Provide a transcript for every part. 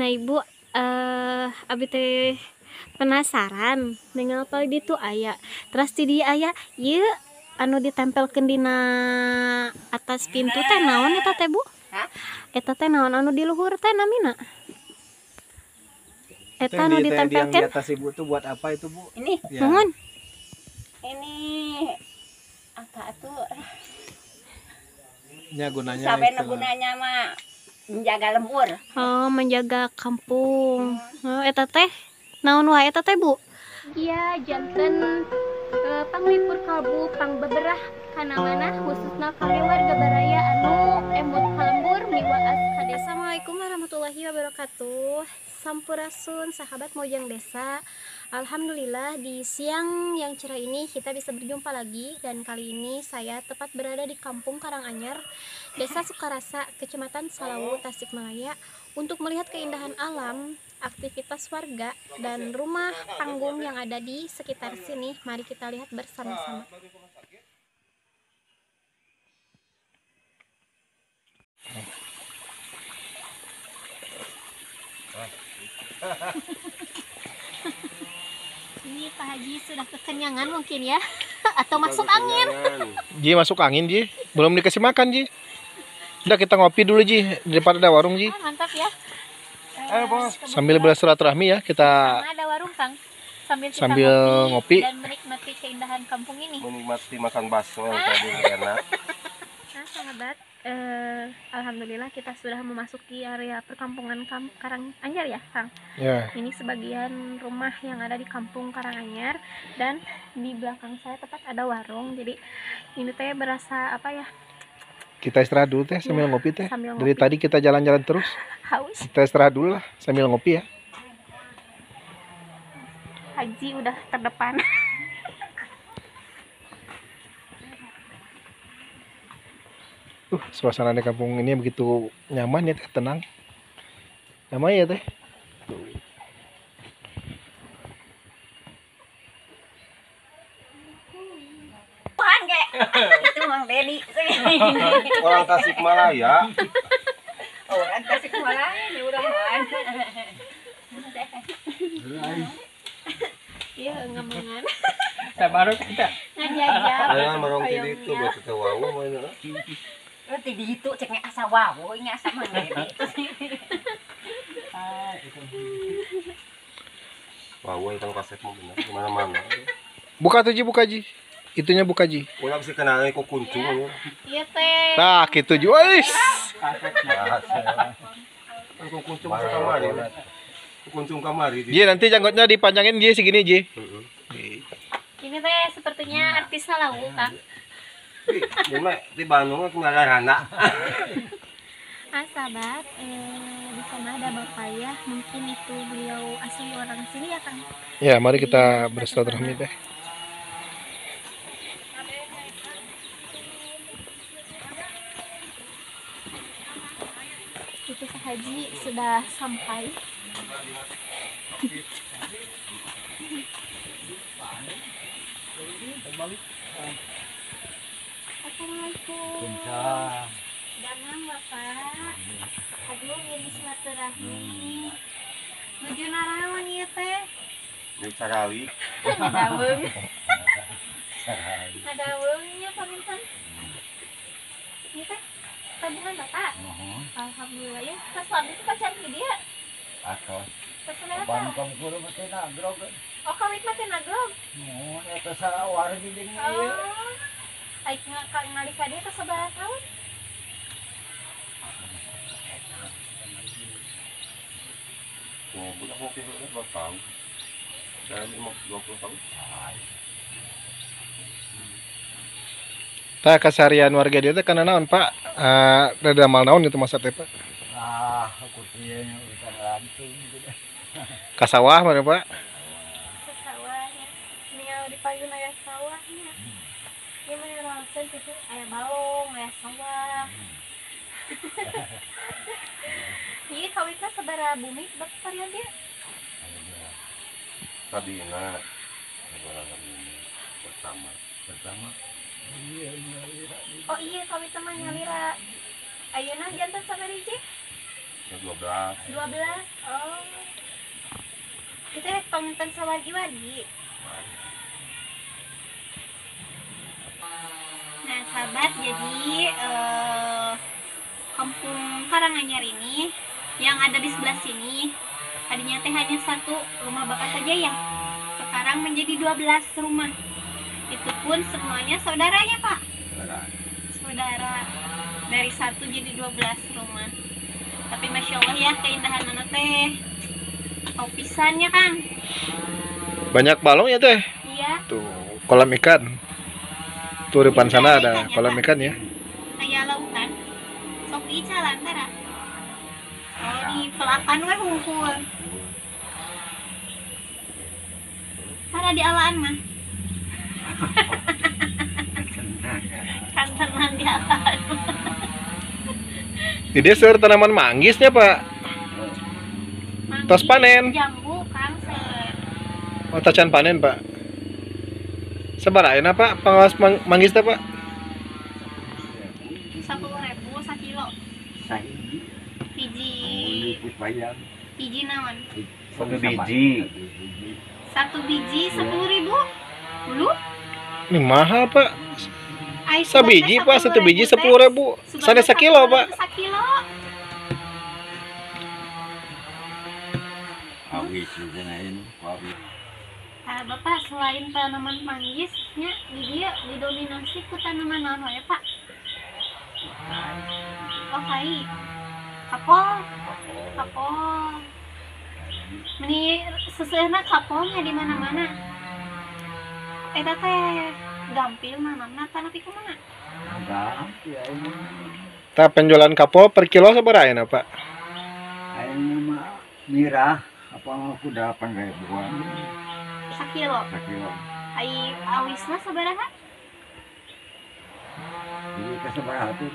Nah Ibu, abi teh penasaran ningal apa di ditu aya. Terus di dieu aya ieu anu ditempelkeun dina atas pintu teh naon eta teh Bu? Hah? Eta teh naon anu di luhur teh namina? Eta anu Yang di ditempelkeun? atas Ibu tuh buat apa itu Bu? Ini. Ya. Nuhun. Ini apa tuh? Ya gunanya sampai itu. Gunanya mah menjaga lembur. Oh, menjaga kampung. Oh, eta teh naon wae eta teh Bu? Iya, janten panglipur kalbu pangbeberah kana manah khususna kangge warga baraya anu emut ka lembur miwaas ka desa. Assalamualaikum warahmatullahi wabarakatuh. Sampurasun sahabat Mojang Desa. Alhamdulillah di siang yang cerah ini kita bisa berjumpa lagi, dan kali ini saya tepat berada di Kampung Karanganyar, Desa Sukarasa, Kecamatan Salawu, Tasikmalaya untuk melihat keindahan alam, aktivitas warga, dan rumah panggung yang ada di sekitar sini. Mari kita lihat bersama-sama. Ini Pak Haji sudah kekenyangan mungkin ya, atau masuk angin. Ji masuk angin Ji, belum dikasih makan Ji. Udah kita ngopi dulu Ji, di depan ada warung Ji. Ah, mantap ya. Ayo, bos. Sambil bersilaturahmi ya kita. Sama ada warung Kang. Sambil kita sambil ngopi dan menikmati keindahan kampung ini. Menikmati makan bakso yang tadi enak. Nah, sahabat, alhamdulillah kita sudah memasuki area perkampungan Karanganyar ya, Kang. Yeah. Ini sebagian rumah yang ada di kampung Karanganyar, dan di belakang saya tepat ada warung. Jadi ini teh berasa apa ya? Kita istirahat dulu teh sambil ya, ngopi teh. Sambil Dari ngopi. Tadi kita jalan-jalan terus. Haus. Kita istirahat dulu lah sambil ngopi ya. Haji udah terdepan. Suasana di kampung ini begitu nyaman ya teh, tenang. Damai ya teh. Tuhan kek. Itu Mang Dedi. Orang Tasikmalaya. Orang Tasikmalaya ini urang mah. Iya, ngemengan. Saya baru kita. Ngajajab. Ayo marong ti ditu batu teh wau mah ini. Ti ditu cek asa wau, nya asa Mang Dedi. Wau ikan kasep mah bener di mana-mana. Buka tuh Ji, buka Ji. Itunya buka Ji. Ulah bisa kenalnya kok kuncung. Iya teh. Nah, gitu Ji. Wis. Kok kuncung kamari. Kuncung kamari. Ji, nanti janggutnya dipanjangin Ji segini Ji. Ini teh sepertinya artis Salawu, Kang. Ini di Bandung kemarin anak. Ah, sahabat, di sana ada bapak ya, mungkin itu beliau asli orang sini ya Kang. Ya, mari kita bersilaturahmi teh. Itu Pak Haji sudah sampai. Assalamualaikum. Damang Bapak. Aduh, ini silaturahmi. Nuju naraon ieu teh? Nuju sarali. Ngadaweung. Ngadaweung nya pamintan. Ieu teh tabungan Bapak. Alhamdulillah ya. Pas suami teh pacar di dieu. Atos. Ban kamu mah teh nagrog. Oh, kawit mah teh nagrog. Nuhun eta sawargi jeung ieu. Aik ngalih ka dieu teh sabaraha taun? Oh, budak mau ke berapa tahun? Saya 20 tahun. Tah keseharian warga dia teh kana naon, Pak? Rada mal naon itu masa teh, Pak? Ah, kutia nya urusan langsung gitu. Ka sawah mana, Pak? Ka sawah nya. Ningal di payun aya sawahnya. Ieu mah langsung kitu aya balong, aya sawah. Ieu kawitna sabaraha bumi Bapak dia? Tadina sabaraha bumi pertama. Pertama. Iya, nyalira. Oh iya, kawitna mah nyalira. Ayeuna janten sabaraha hiji? 12. 12. Oh. Kita panginten sawargi-wargi. Nah, sahabat, jadi Kampung Karanganyar ini yang ada di sebelah sini tadinya teh hanya satu rumah bapak saja ya. Sekarang menjadi 12 rumah. Itu pun semuanya saudaranya, Pak. Saudara. Dari satu jadi 12 rumah. Tapi Masya Allah ya, keindahan anak teh. Oh, pisannya, Kang. Banyak balong ya teh? Iya. Tuh, kolam ikan. Tuh depan sana ada kolam ikan ya. Kayak lautan. Sok icalan tara. Oh, di pelakan we hungkul. Tara di alaan mah. Kantenan di alaan. Di desa tanaman manggisnya, Pak. Manggis, tos panen. Jambu, Kang. Oh, tacan panen, Pak. Sabaraha Pak pengawas manggis teh, Pak? 10.000 sakilo. Hiji. Hiji naon? Satu biji. Satu biji 10.000? Dulu? Ini mahal, Pak. Sabiji, Pak, satu biji 10.000. Sanes sakilo, Pak. Sakilo. Nah, Bapak, selain tanaman manggisnya di dia didominasi ku tanaman naon wae, Pak? Oh, kai. Kapol. Kapol. Meni seseueurna kapolnya di mana-mana. Eta teh gampil nanamna tanah ti kumaha? Gampil. Tah penjualan kapol per kilo sabaraha ayeuna, Pak? Ayeuna mah mirah apa aku 8.000-an. Sakilo. Sakilo. Ai awisna sabaraha? Jadi ka sabaraha tuh?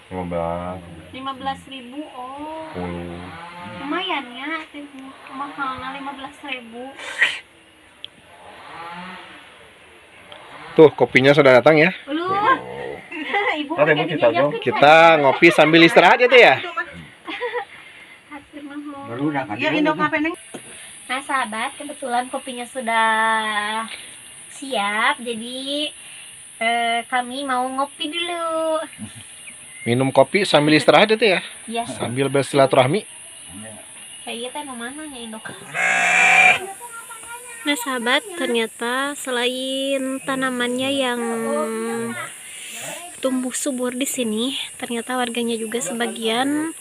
15. 15.000. Oh. 10. Lumayan ya, mahalna 15.000. Tuh, kopinya sudah datang ya. Lu. Ibu, kita ngopi sambil istirahat ya, teh ya. Nah, sahabat, kebetulan kopinya sudah siap, jadi kami mau ngopi dulu. Minum kopi sambil istirahat itu ya? Iya. Sambil bersilaturahmi. Kayaknya teh mau mana ya indok. Nah, sahabat, ternyata selain tanamannya yang tumbuh subur di sini, ternyata warganya juga sebagian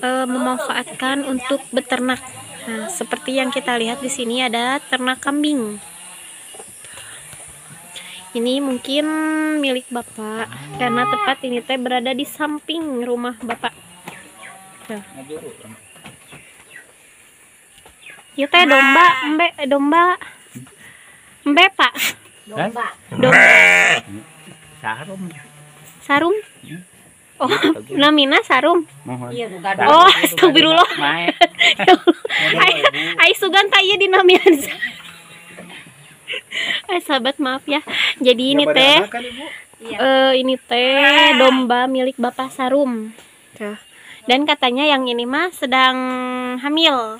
memanfaatkan untuk beternak. Nah, seperti yang kita lihat di sini ada ternak kambing. Ini mungkin milik bapak karena tepat ini teh berada di samping rumah bapak. Tuh. Ieu teh domba, embe, domba. Embe, Pak. Domba. Domba. Sarum. Sarum? Oh, namina sarum. Iya, oh, astagfirullah. Ai sugan teh ieu dinamian. Sahabat, maaf ya. Jadi ini teh ini teh domba milik Bapak Sarum. Tuh. Dan katanya yang ini mah sedang hamil.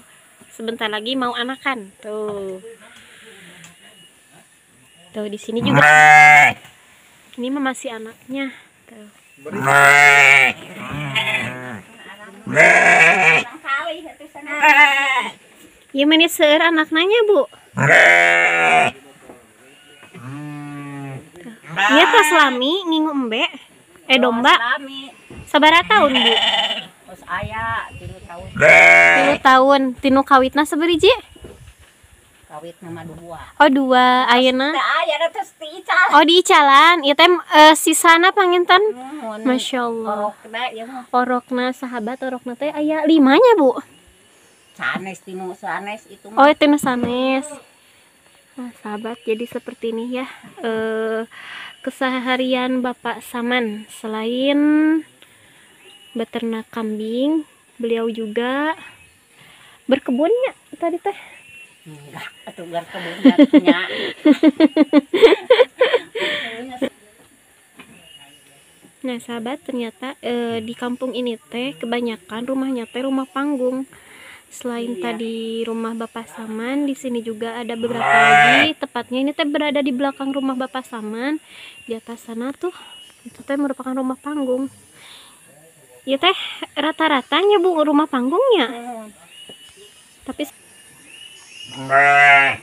Sebentar lagi mau anakan. Tuh. Tuh di sini juga. Ini mah masih anaknya. Tuh. Ya meni seueur anaknya, Bu. Iya tos lami ngingu embe. Domba. Sabaraha tahun, Bu? Tos aya 3 tahun. 3 tahun. Tinu kawitna sabariji? Kawitna mah 2. Oh, 2. Ayeuna? Teu aya tos diicalan. Oh, diicalan. Ieu teh sisana panginten. Masya Allah. Orokna ieu mah. Orokna sahabat, orokna teh aya 5 nya, Bu. Sanes tinu sanes itu mah. Oh, tinu sanes. Nah, sahabat, jadi seperti ini ya keseharian Bapak Saman. Selain beternak kambing, beliau juga berkebunnya tadi teh. Enggak, atuh berkebunnya. Nah sahabat, ternyata di kampung ini teh kebanyakan rumahnya teh rumah panggung. Selain tadi rumah Bapak Saman, di sini juga ada beberapa lagi. Tepatnya ini teh berada di belakang rumah Bapak Saman. Di atas sana tuh itu teh merupakan rumah panggung. Ya teh rata-ratanya Bu rumah panggungnya. Tapi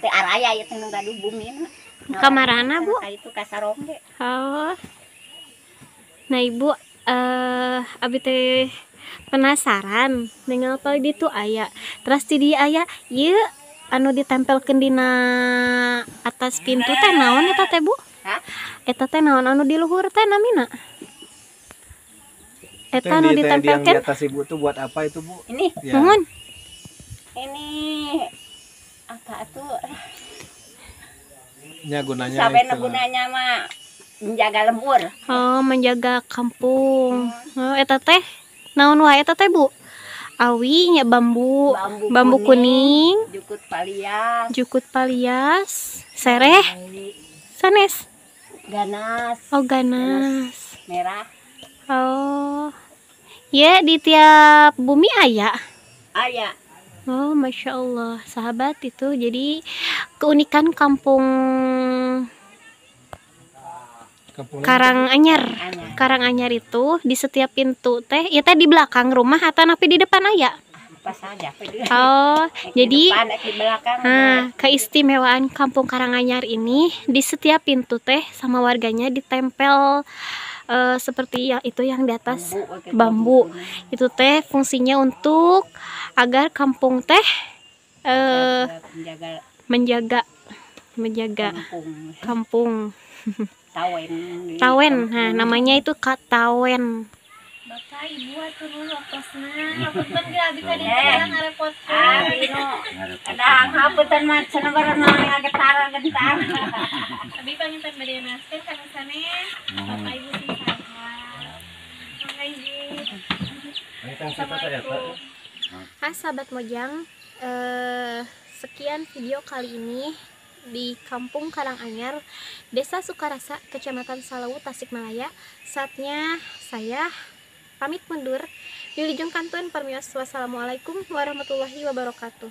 Teh araya ieu teh nu gaduh bumi. Kamarana, Bu? Itu ka Sarongge. Oh. Nah Ibu, abi teh penasaran dengan apa di itu aya. Terus di dieu aya ieu anu ditempelkeun dina atas pintu teh naon eta teh Bu? Hah? Eta teh naon anu di luhur teh namina? Eta anu Itu yang di ditempelkeun? atas ibu tuh buat apa itu Bu? Ini Ya. Nuhun. Ini apa tuh? Ya gunanya Sampai istilah. gunanya mah menjaga lembur. Oh, menjaga kampung. Oh, eta teh naon wae eta teh Bu? Awi nya bambu, Bambu, bambu kuning, jukut palias, jukut palias, sereh, sanes. Ganas. Oh, ganas. Merah. Oh. Ya, di tiap bumi aya. Aya. Oh, Masya Allah. Sahabat itu jadi keunikan kampung Kampung Karanganyar. Anyar. Karanganyar itu di setiap pintu teh, ya teh di belakang rumah atau napi di depan aya? Apa saja. Oh, Di jadi depan, di belakang. Nah, keistimewaan Kampung Karanganyar ini di setiap pintu teh sama warganya ditempel seperti yang itu yang di atas Bambu, bambu. Itu teh fungsinya untuk agar kampung teh menjaga menjaga menjaga kampung. Kampung. Tawen. Tawen. Nah, namanya itu Kak Tawen. Bapak Ibu atur nuhun waktosna. Hapunten ge abi ka dieu teh ngarepotkeun. Abi nu kadang hapunten mah cenah bareng ngagetar gentar. Abi panginten bade naskeun kanu sanes. Bapak Ibu sing saha. Mangga izin. Assalamualaikum. Ah, sahabat Mojang, sekian video kali ini di Kampung Karanganyar, Desa Sukarasa, Kecamatan Salawu, Tasikmalaya. Saatnya saya pamit mundur. Wilujeng kantun permios. Wassalamualaikum warahmatullahi wabarakatuh.